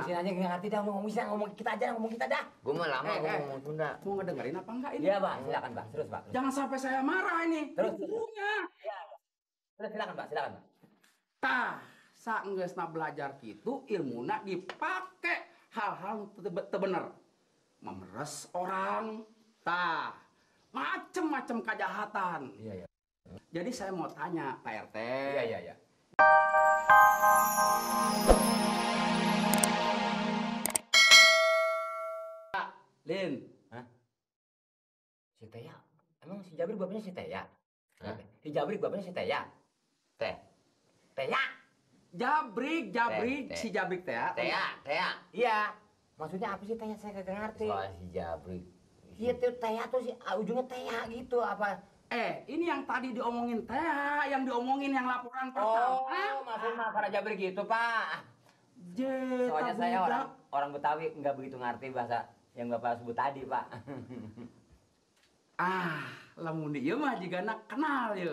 Terusin aja nggak ngerti dah ngomong kita aja ngomong kita dah. Gue mah lama ngomong Sunda. Mau ngedengerin apa enggak ini? Iya Pak, silakan Pak. Terus Pak. Jangan sampai saya marah ini. Terus. Bukunya. Iya. Terus silakan Pak, silakan Pak. Tah, saenggeusna belajar kitu ilmuna dipake hal-hal teu bener. Memeres orang, tah, macem-macem kejahatan. Iya, iya. Jadi saya mau tanya Pak RT. Iya, iya, iya. Lin, Hah? Si Teya? Emang si Jabrik bapaknya si Teya? Hah? Si Jabrik bapaknya si Teya? Teya? Jabrik, Teh. si Jabrik teh. Tea. Iya. Maksudnya apa sih Teya? Saya kagak ngerti. Soal si Jabrik. Iya tuh Teya tuh si ujungnya Teya gitu apa? Ini yang tadi diomongin teh, yang diomongin yang laporan pertama. Oh, maksudnya para Jabrik gitu Pak. Soalnya saya orang Betawi nggak begitu ngerti bahasa yang Bapak sebut tadi Pak. Lamun ieu mah jigana kenal ye.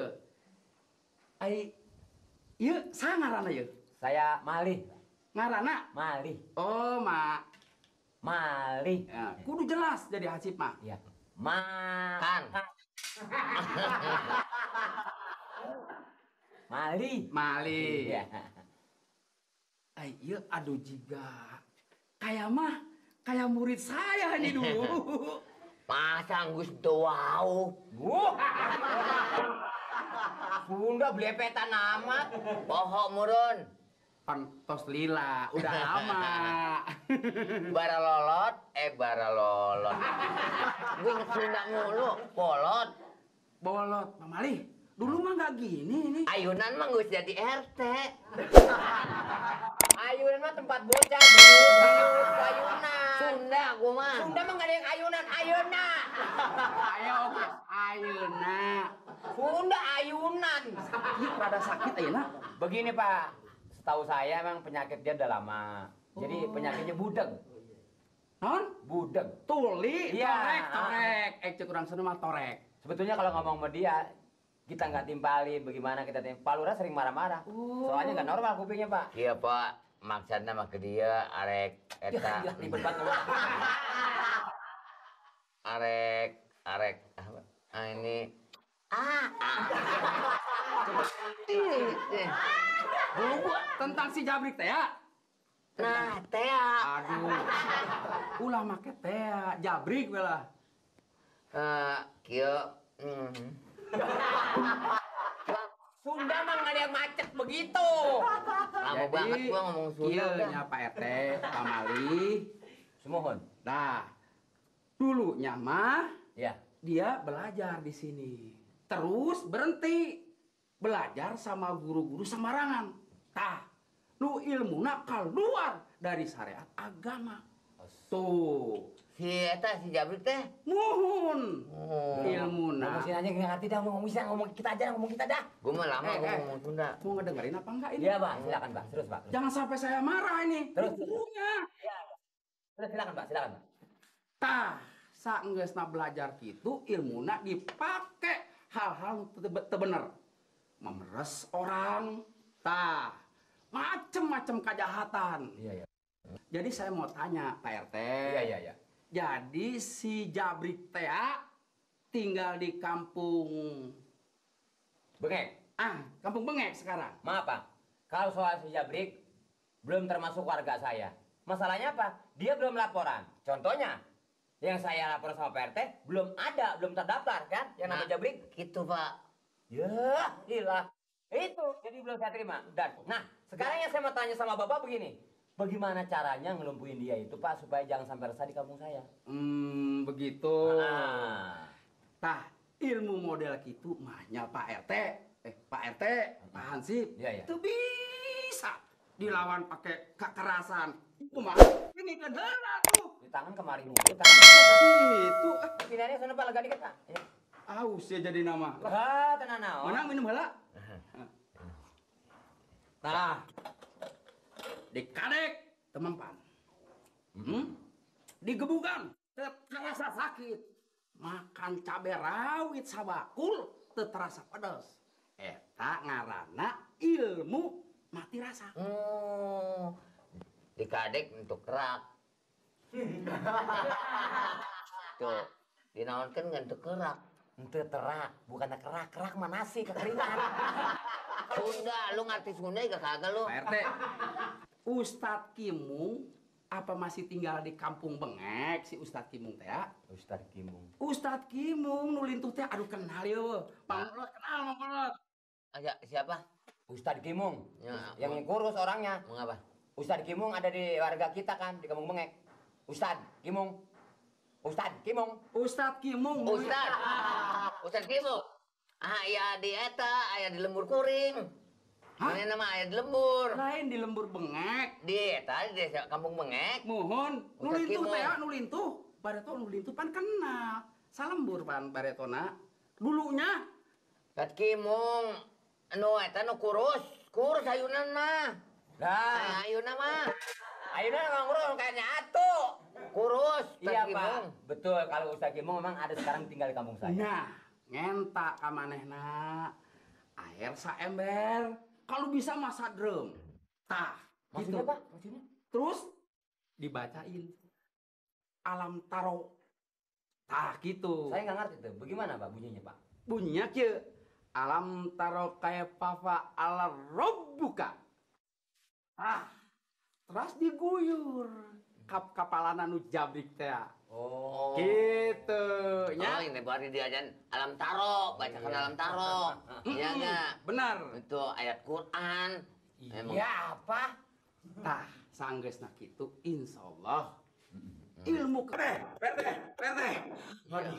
Ieu saha ngaranna ye? Saya Malih. Ngaranna? Malih. Oh, Malih. Ya, kudu jelas jadi hasib mah. Iya. Kan. Malih. Malih. Iya. Ieu aduh jiga. Kayak murid saya nih dulu. Masa Gus Doau. Sunda belepetan amat. Pohok murun. Pantos lila, udah lama. Baralolot. Gue inget Sunda mulu. Polot. Bolot, Pak Malih. Dulu mah nggak gini nih. Ayunan mah Gus jadi RT. Ayunan mah tempat bocah, bius, ayunan. Sunda gue mah. Sunda mah nggak ada yang ayunan, ayuna. Ayo, oke. Ayeuna. Sunda ayunan. Rada sakit ayeuna. Begini Pak, setahu saya emang penyakit dia udah lama. Jadi penyakitnya budeg. Non? Budeg. Tuli, Iya. torek. Cek kurang sana mah torek. Sebetulnya kalau ngomong sama dia, kita nggak timpalin bagaimana kita timpal. Pak Lurah sering marah-marah. Soalnya nggak normal kupingnya Pak. Iya Pak. Maksudnya mah ke dia arek eta. Gila, ribet banget ngomong. Arek apa? Ini Dulu gua tentang si Jabrik teh ya. nah Tea. Aduh. Ulah make teh, Jabrik we lah. Kieu Sunda mah nggak ada yang macet begitu. lama banget gua ngomong Sunda. Ieu nya Pak RT, Pak Malih. Semohon. Nah, dulunya mah Ya. dia belajar di sini. Terus berhenti belajar sama guru-guru sembarangan. Tah, nu ilmuna keluar dari syariat agama. Tuh, Si eta si Jabrik teh. muhun Oh. ilmuna. Ngomongin aja nggak ngerti dah ngomong kita aja ngomong kita dah. Gua mah lama ngomong Sunda. Mau ngedengerin apa enggak ini? Iya Pak, silakan Pak. Terus Pak. Jangan sampai saya marah ini. Terus. Bukunya. Terus silakan Pak, silakan Pak. Tah, saenggeusna belajar kitu ilmuna dipake hal-hal teu bener. Memeres orang, tah, macem-macem kejahatan. Iya, iya. Jadi saya mau tanya Pak RT. Iya, iya. Jadi si Jabrik teh tinggal di kampung Bengek. kampung Bengek sekarang. Maaf Pak, kalau soal si Jabrik belum termasuk warga saya. Masalahnya apa? Dia belum laporan. Contohnya, yang saya lapor sama Pak RT belum ada, belum terdaftar kan? Yang nama Jabrik. Gitu Pak. Ya, gila. Itu, jadi belum saya terima. Dan, nah, sekarang yang saya mau tanya sama Bapak begini. Bagaimana caranya ngelumpuhin dia itu Pak supaya jangan sampai resah di kampung saya? Begitu. Ah. Tah, ilmu model gitu mahnya Pak RT. Pak RT, Pak Hansip. Iya, iya. Itu bisa dilawan pakai kekerasan. Kumaha? Ini kan heula tuh. Di tangan kemari dulu, tangan. Itu Pilihannya sana Pak, lega dikit Pak. Ya. aus ya jadi nama. Ah, tenang naon. Menang minum heula. Nah, dikadek temempan. Digebukan, terasa sakit. Makan cabai rawit sabakul, terasa pedas. Eta ngaranna ilmu mati rasa. Dikadek untuk kerak. Tuh, dinaonkeun ngan untuk kerak. Ente terak, bukan kerak. Kerak mah nasi kekeringan. Sunda, lu ngerti Sunda gak kagak lu? Pak RT, Ustadz Kimung apa masih tinggal di kampung Bengek si Ustadz Kimung teh ya? Ustadz Kimung. Ustadz Kimung nulin tuh teh aduh kenal ya. Pangulot kenal Pangulot. Aja siapa? Ustadz Kimung. Ya, Yang kurus orangnya. Mengapa? Ustadz Kimung ada di warga kita kan di kampung Bengek. Ustadz Kimung. Ustadz Kimung. Ustadz Kimung. Ustadz Kimung. Aya di eta, aya di lembur kuring. Hah? Ini nama aya di lembur. Lain di lembur Bengek. Di eta di desa kampung Bengek. Mohon Ustadz nulin tuh Kimung. teh nulin tuh. Bareto nulin tuh pan kenal. Salembur pan baretona. Dulunya Ustadz Kimung. Nu eta nu kurus. Kurus ayunan mah. Nah, Ayunan mah. ayeuna emang kurus kayak nyatu. Kurus. Ustadz Iya, Kimung. Pak. Betul, kalau Ustadz Kimung memang ada sekarang tinggal di kampung saya. nah, ngentak ka manehna air saember. Kalau bisa masa drum. Tah, Maksudnya, gitu. Pak? Maksudnya? Terus dibacain alam taro. Tah gitu. Saya nggak ngerti tuh. Bagaimana, Pak, bunyinya, Pak? Bunyinya kieu. Alam taro kaifa ala rabbuka. Ah. Terus diguyur. Kapalana nu jabrik teh. Oh. Gitu Oh, nya. ini baru diajan alam taro, bacakan alam taro. Iya enggak? Benar. Itu ayat Quran. Emang. Iya, apa? Tah, sanggeusna kitu insyaallah ilmu Perte. Waduh.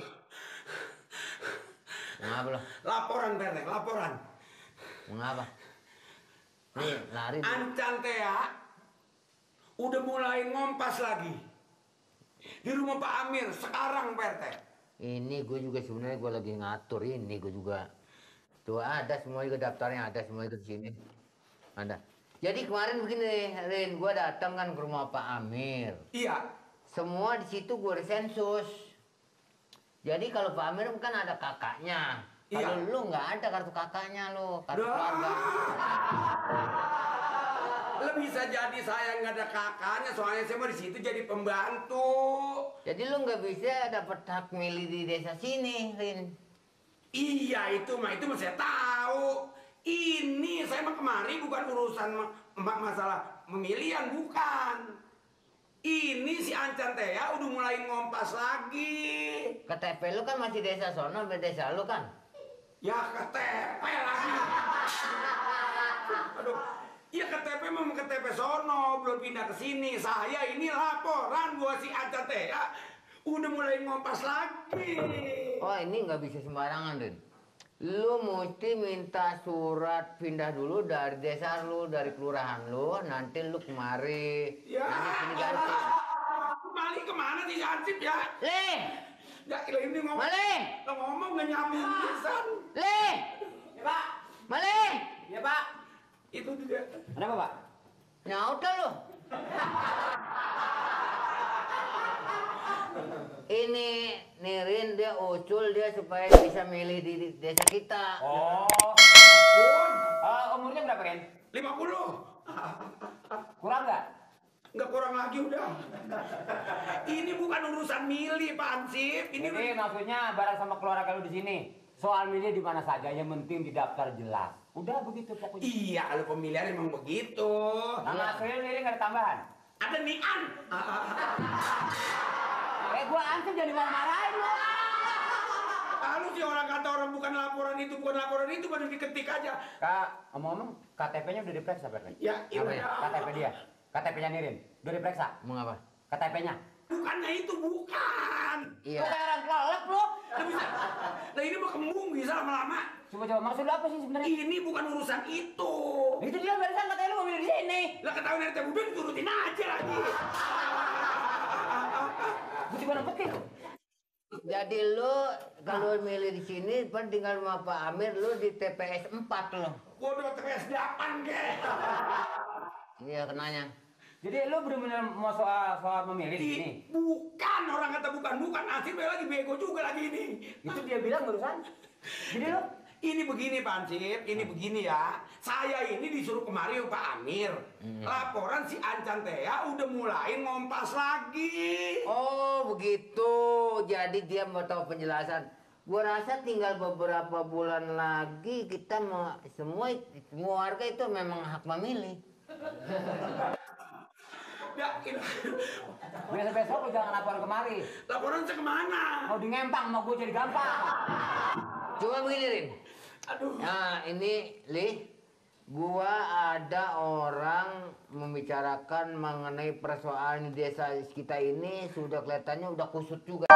Mengapa lo? Laporan Perte, laporan. Mengapa? Nih, lari. Ancan teh ya, udah mulai ngompas lagi. Di rumah Pak Amir sekarang Perte. Ini gue juga sebenarnya gue lagi ngatur ini gue juga. Tuh ada semua juga daftarnya ada semua itu di sini. Ada. Jadi kemarin begini, Rin, gue datang kan ke rumah Pak Amir. Iya. Semua di situ gue sensus. Jadi kalau Pak Amir kan ada kakaknya. Kalau Iya. lu nggak ada kartu kakaknya lu, kartu Dah. keluarga. Lah bisa jadi saya nggak ada kakaknya, soalnya saya mah di situ jadi pembantu. Jadi lu nggak bisa dapat hak milih di desa sini, Rin. Iya itu mah saya tahu. Ini saya mah kemari bukan urusan masalah pemilihan, bukan. Ini si Ancan teh ya udah mulai ngompas lagi. KTP lu kan masih desa sono, desa lu kan? Ya KTP lagi. Aduh, ya KTP memang KTP sono, belum pindah ke sini. Saya ini laporan buat si Ancan teh ya udah mulai ngompas lagi. Oh ini nggak bisa sembarangan, Rin. Lu mesti minta surat pindah dulu dari desa lu, dari kelurahan lu, nanti lu kemari. Ya. Nanti sini ganti. Mali kemana sih Hansip ya? Leh! Ya ini ngomong. Malih! Ngomong nggak nyambung pisan. Leh! Ya, Pak. Malih! Ya, Pak. Itu dia. Ada apa, Pak? Nyaut dah lu. Ini Nirin dia ucul dia supaya bisa milih di desa kita. Oh. Pun Umurnya berapa, Ren? 50. Kurang nggak? Nggak kurang lagi udah. Ini bukan urusan milih Pak Hansip. Ini Jadi maksudnya barang sama keluarga lu di sini. Soal milih di mana saja, yang penting di daftar jelas. Udah begitu pokoknya. iya kalau pemilihan emang begitu. Nama aslinya sendiri nggak ada tambahan. Ada Nian. Gua ansip jadi marah-marahin lu. Kalau si orang kata orang bukan laporan itu baru diketik aja. Kak, ngomong-ngomong, KTP-nya udah diperiksa, Pak? Ya, iya. Apa ya? KTP dia. KTP-nya Nirin. Udah diperiksa. Mau ngapa? KTP-nya. Bukannya itu bukan. Iya. Lu kayak orang kelelep lu. Lah bisa. Lah ini mah kembung bisa lama-lama. Coba maksud lu apa sih sebenarnya? Ini bukan urusan itu. Itu dia barusan katanya lu mau milih di sini. Lah ketahuan RT Budi diturutin aja lagi. Gua juga nempetin. Jadi lu kalau milih di sini pan tinggal sama Pak Amir lu di TPS 4 lo. Gua udah TPS 8 ke. Iya kenanya. Jadi lu bener-bener mau soal memilih di sini. Bukan orang kata bukan. Asli lagi bego juga lagi ini. Itu dia bilang barusan. Jadi lu Ini begini Pak Ansip, ini begini ya. Saya ini disuruh kemari Pak Amir. Laporan si Ancan Tea udah mulai ngompas lagi. Oh begitu, jadi dia mau tahu penjelasan. Gua rasa tinggal beberapa bulan lagi kita semua warga itu memang hak memilih. Ya, ini. Besok lu jangan laporan kemari. Laporan saya kemana? Mau di ngempang mau gue jadi gampang. Cuma begini Rin. Aduh. Nah ini Li, gua ada orang membicarakan mengenai persoalan di desa kita ini sudah kelihatannya udah kusut juga.